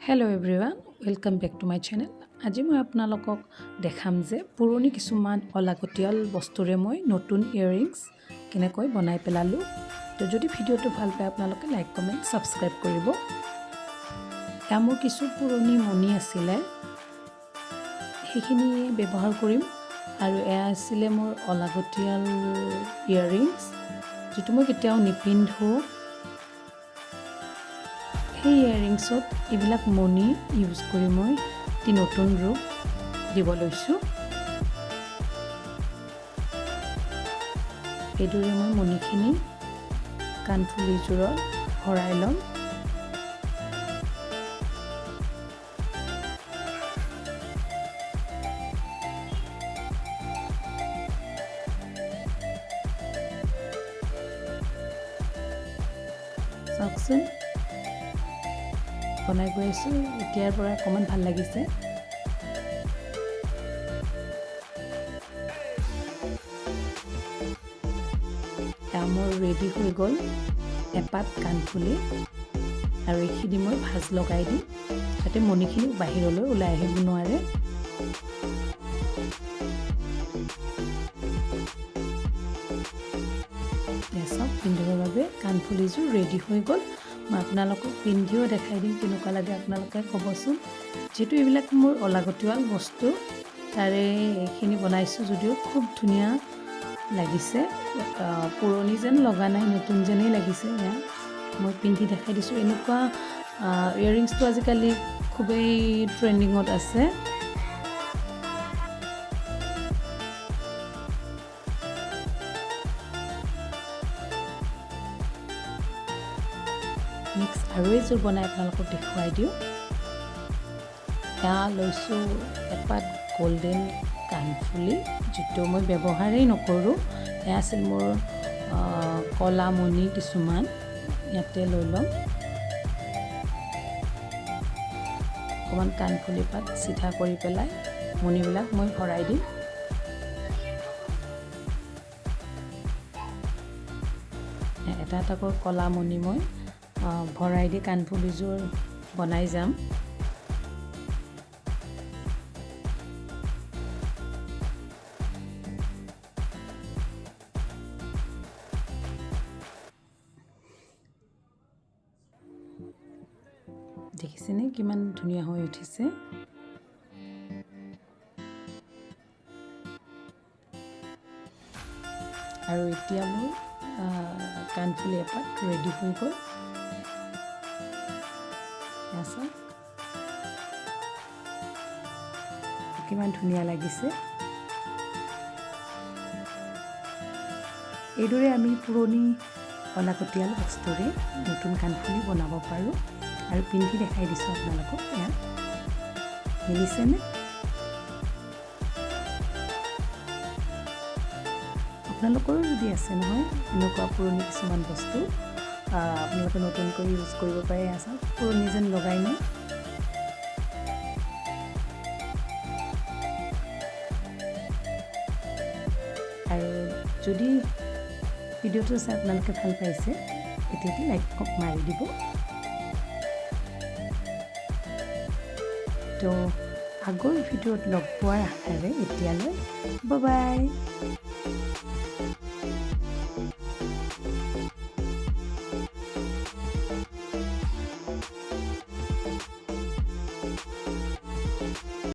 Hello everyone, welcome back to my channel. আজি মই আপোনালোকক দেখাম যে পুৰণি কিছুমান অলাগতিয়াল বস্তুৰে মই নতুন ইয়েৰিংছ কেনেকৈ বনাই পেলালোঁ। তো যদি ভিডিঅ'টো ভাল পায়, আপোনালোকে লাইক, কমেণ্ট, ছাবস্ক্ৰাইব কৰিব। এয়া মোৰ কিছু পুৰণি মণি আছিলে, সেইখিনি ব্যৱহাৰ কৰিম। আৰু এয়া আছিলে মোৰ অলাগতিয়াল ইয়েৰিংছ, যিটো মই কেতিয়াও নিপিন্ধোঁ। সেই ইয়েৰিংছত এইবিলাক মণি ইউজ কৰি মই এটি নতুন ৰূপ দিব লৈছোঁ। এইদৰে মই মণিখিনি কাণফুলিযোৰত ভৰাই ল'ম। চাওকচোন, বনাই গৈ আছোঁ। এতিয়াৰ পৰা অকণমান ভাল লাগিছে। এয়া মোৰ ৰেডি হৈ গ'ল এপাত কাণফুলি। আৰু এইখিনি মই ভাঁজ লগাই দিম, যাতে মণিখিনি বাহিৰলৈ ওলাই আহিব নোৱাৰে। চাওক, পিন্ধিবৰ বাবে কাণফুলিযোৰ ৰেডি হৈ গ'ল। মই আপোনালোকক পিন্ধিও দেখাই দিম, কেনেকুৱা লাগে আপোনালোকে ক'বচোন। যিহেতু এইবিলাক মোৰ অলাগতিয়াল বস্তু, তাৰে এইখিনি বনাইছোঁ যদিও খুব ধুনীয়া লাগিছে। পুৰণি যেন লগা নাই, নতুন যেনেই লাগিছে। এয়া মই পিন্ধি দেখাই দিছোঁ। এনেকুৱা ইয়েৰিংছটো আজিকালি খুবেই ট্ৰেণ্ডিঙত আছে। নেক্সট আৰু এযোৰ বনাই আপোনালোকক দেখুৱাই দিওঁ। এয়া লৈছোঁ এপাত গল্ডেন কাণফুলি, যিটো মই ব্যৱহাৰেই নকৰোঁ। এয়া আছিল মোৰ কলা মণি কিছুমান, ইয়াতে লৈ ল'ম। অকণমান কাণফুলি পাত চিধা কৰি পেলাই মণিবিলাক মই ভৰাই দিম। এটা এটাকৈ কলা মণি মই ভৰাই দি কাণফুলিযোৰ বনাই যাম। দেখিছেনে কিমান ধুনীয়া হৈ উঠিছে? আৰু এতিয়া মোৰ কাণফুলি এপাত ৰেডি হৈ গ'ল। চাওক কিমান ধুনীয়া লাগিছে। এইদৰে আমি পুৰণি অলাগতিয়াল বস্তুৰে নতুন কাণফুলি বনাব পাৰোঁ। আৰু পিন্ধি দেখাই দিছোঁ আপোনালোকক, এয়া মিলিছেনে? আপোনালোকৰো যদি আছে নহয় এনেকুৱা পুৰণি কিছুমান বস্তু, আপোনালোকে নতুনকৈ ইউজ কৰিব পাৰে। এয়া চাওক, পুৰণি যেন লগাই নাই। আৰু যদি ভিডিঅ'টো চাই আপোনালোকে ভাল পাইছে, এতিয়া লাইক মাৰি দিব। তো আগৰ ভিডিঅ'ত লগ পোৱাৰ আশাৰে এতিয়ালৈ বাই।